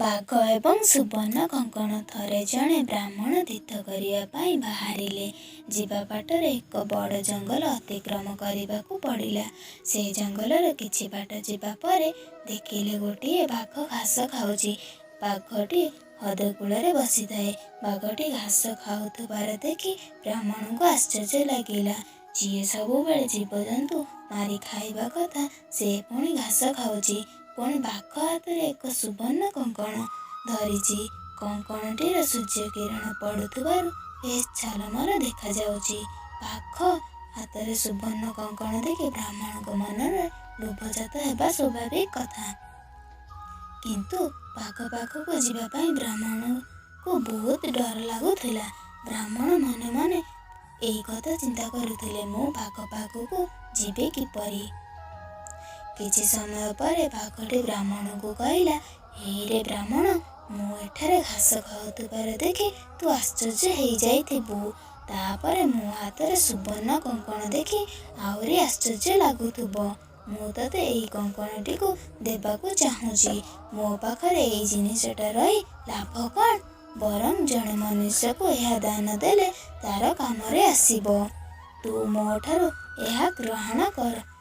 ବାଘ ଏବଂ ସୁବର୍ଣ୍ଣ କଙ୍କଣ। ଥରେ ଜଣେ ବ୍ରାହ୍ମଣ ତୀର୍ଥ କରିବା ପାଇଁ ବାହାରିଲେ। ଯିବା ବାଟରେ ଏକ ବଡ଼ ଜଙ୍ଗଲ ଅତିକ୍ରମ କରିବାକୁ ପଡ଼ିଲା। ସେ ଜଙ୍ଗଲର କିଛି ବାଟ ଯିବା ପରେ ଦେଖିଲେ ଗୋଟିଏ ବାଘ ଘାସ ଖାଉଛି। ବାଘଟି ହ୍ରଦ କୂଳରେ ବସିଥାଏ। ବାଘଟି ଘାସ ଖାଉଥିବାର ଦେଖି ବ୍ରାହ୍ମଣଙ୍କୁ ଆଶ୍ଚର୍ଯ୍ୟ ଲାଗିଲା। ଯିଏ ସବୁବେଳେ ଜୀବଜନ୍ତୁ ମାରି ଖାଇବା କଥା, ସେ ପୁଣି ଘାସ ଖାଉଛି। ପୁଣି ବାଘ ହାତରେ ଏକ ସୁବର୍ଣ୍ଣ କଙ୍କଣ ଧରିଛି। କଙ୍କଣଟିର ସୂର୍ଯ୍ୟକିରଣ ପଡ଼ୁଥିବାରୁ ବେଶ୍ ଝଲମଲ ଦେଖାଯାଉଛି। ବାଘ ହାତରେ ସୁବର୍ଣ୍ଣ କଙ୍କଣ ଦେଖି ବ୍ରାହ୍ମଣଙ୍କ ମନରେ ଲୋଭଜାତ ହେବା ସ୍ୱାଭାବିକ କଥା। କିନ୍ତୁ ବାଘ ପାଖକୁ ଯିବା ପାଇଁ ବ୍ରାହ୍ମଣଙ୍କୁ ବହୁତ ଡର ଲାଗୁଥିଲା। ବ୍ରାହ୍ମଣ ମନେ ମନେ ଏଇ କଥା ଚିନ୍ତା କରୁଥିଲେ, ମୁଁ ବାଘ ପାଖକୁ ଯିବି କିପରି? କିଛି ସମୟ ପରେ ବାଘଟି ବ୍ରାହ୍ମଣଙ୍କୁ କହିଲା, ହେଇରେ ବ୍ରାହ୍ମଣ, ମୁଁ ଏଠାରେ ଘାସ ଖାଉଥିବାର ଦେଖି ତୁ ଆଶ୍ଚର୍ଯ୍ୟ ହେଇଯାଇଥିବୁ। ତାପରେ ମୋ ହାତରେ ସୁବର୍ଣ୍ଣ କଙ୍କଣ ଦେଖି ଆହୁରି ଆଶ୍ଚର୍ଯ୍ୟ ଲାଗୁଥିବ। ମୁଁ ତତେ ଏଇ କଙ୍କଣଟିକୁ ଦେବାକୁ ଚାହୁଁଛି। ମୋ ପାଖରେ ଏଇ ଜିନିଷଟା ରହି ଲାଭ କ'ଣ? ବରଂ ଜଣେ ମନୁଷ୍ୟକୁ ଏହା ଦାନ ଦେଲେ ତାର କାମରେ ଆସିବ। ତୁ ମୋ ଠାରୁ ଏହା ଗ୍ରହଣ କର।